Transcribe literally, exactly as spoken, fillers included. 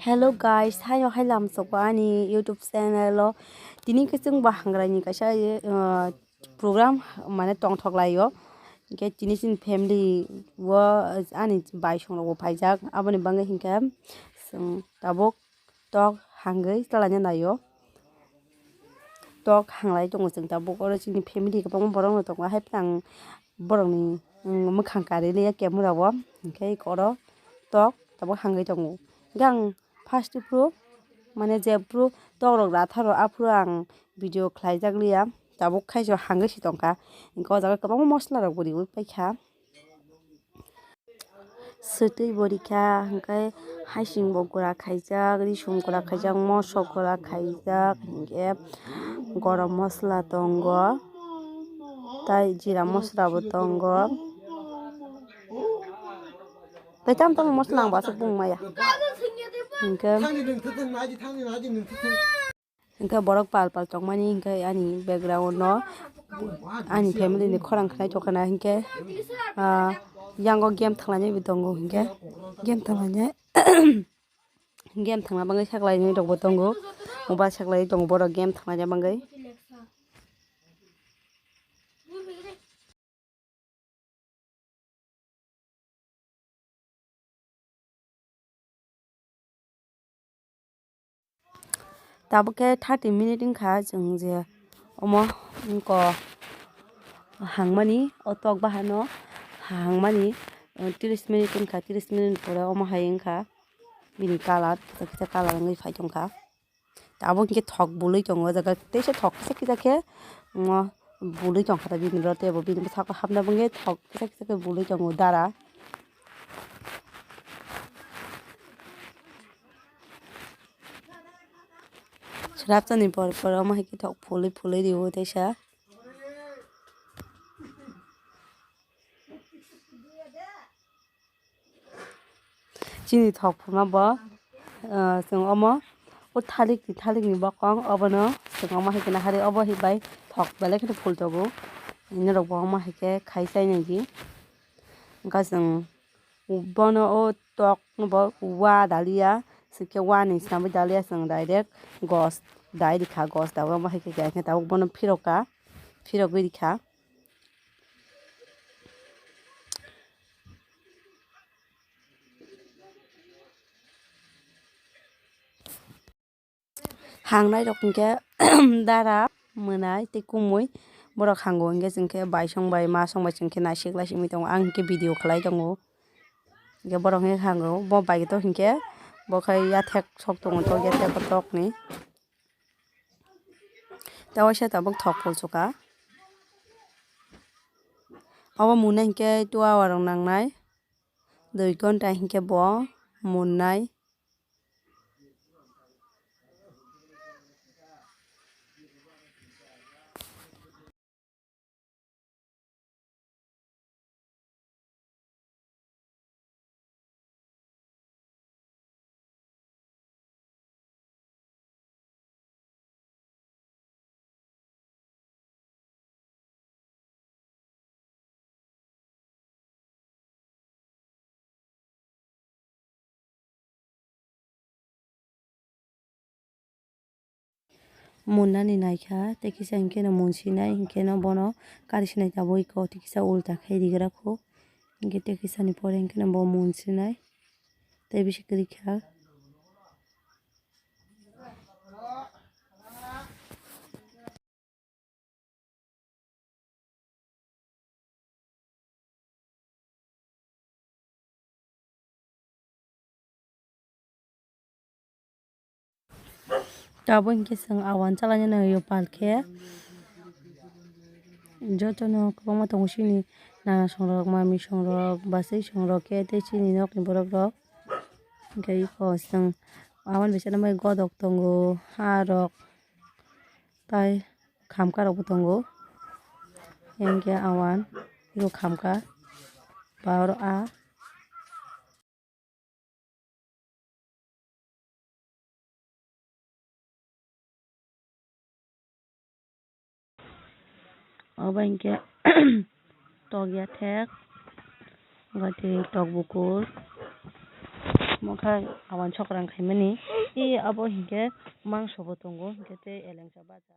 Hello guys, haino hai lamsoko ani YouTube channel o. Tini khe chwng bo hangraini kaisa, eh, program mane tongthok lai o. Hinkhe tini chini family o ani bai song rok bo phaijak. Aboni bagwi hinkhe chwng tabuk tok hangwi chalaina nai o. Tok hanglai tongo chwng tabuk oro chini family kwbangma borok no tongo. Hai phano ang borokni, mm, mwkhang kari liya camera o, hinkhe oro tok tabuk hangwi tongo. Hinkhe ang first phuru mane jephuru tok rok ratharo aphuru ang video khlaijak liya, tabuk khaisa hangwi se tongkha. Hinkhe o jaga kwbangma mosola rok bo riwi paikha. Swtwi bo rikha, hinkhe haising bo gura khaijak, risum gura khaijak, mosok gura khaijak, hinkhe gorom mosola tongo, tai jira mosola bo tongo, tai tamo tamo mosola ang bo aswk bung maya. Hinkhe. Hinkhe borok pal pal tongmani hinkhe ani background no ani family ni khorang khnai tongkhana hinkhe, ah, yango game thanglainai bo tongo hinkhe game thanglainai game thangna bagwi saklainai rokbo tongo, mobile saklai tongo borok game thanglaina bagwi. Tabuk khe thirty minute wngkha chwng je omo wngkha hangmani, o tok bahano hangmani, tris minute wngkha, tris minute pore omo hai wngkha bini colour, kisa kisa colour wngwi phai tongkha. Tabuk hinkhe thok bului tongo o jaga, teisa thok kisa kisa khe, omo bului tongkha ta bini oro tei bo bini bwskango hapna bagwi thok kisa kisa khe bului tongo dara. Swrapsa ni por por omo hai khe thok phulwi phulwi rio teisa. Chini thok phuma bo, ah, chwng omo o thalik ni, thalik ni bokong obono chwng omo hai khe nahari obo hai bai thok belai kheno phul tongo. Norok bo omo hai khe khai chai nai di. Wngkha chwng bono o tok no bo wa daliya, swkhe wa ni swnamwi daliya, chwng direct gos dai rikha, gos daui omo hai khe tabuk bono phirokha, phirogwi rikha. Hangnai rok hinkhe dara, mwnai tei kumui borok hango hinkhe chwngkhe bai song bai ma song bai chwngkhe naisik lai simi tongo, ang hinkhe video khlai tongo. Hinkhe borok hinkhe hango bo bai to hinkhe bo khai yathek sok tongo tok yathek tok ni. Tei waisa tabuk thok phulsuka. Obo mwnai hinkhe two hour rok nangnai. Dui ghonta hinkhe bo mwnai. Munnani naikha, tei kisa hinkhe no munsinai, hinkhe no bono kari sinai tabuk eko, tei kisa ulta khe rigra kho, hinkhe tei kisa ni pore hinkhe no bo munsinai, tei bisi kwrwi kha. Tabuk hinkhe chwng awan chalaina naiyo pal khe. Jotono kwbangma tongo chini nana songrok, mami songrok, bachai songrok khe tei chini nokni borok rok. Hinkhe eko chwng awan bisingo bai godok tongo, haa rok. Tai khamka rok bo tongo. Hinkhe awan eko khamka ba oro a. Obo hinkhe tok yathek, tok bukur. Mokha awan sokrang khaimani. I abo hinkhe mangso bo tongo, hinkhe tei elengsa bacha.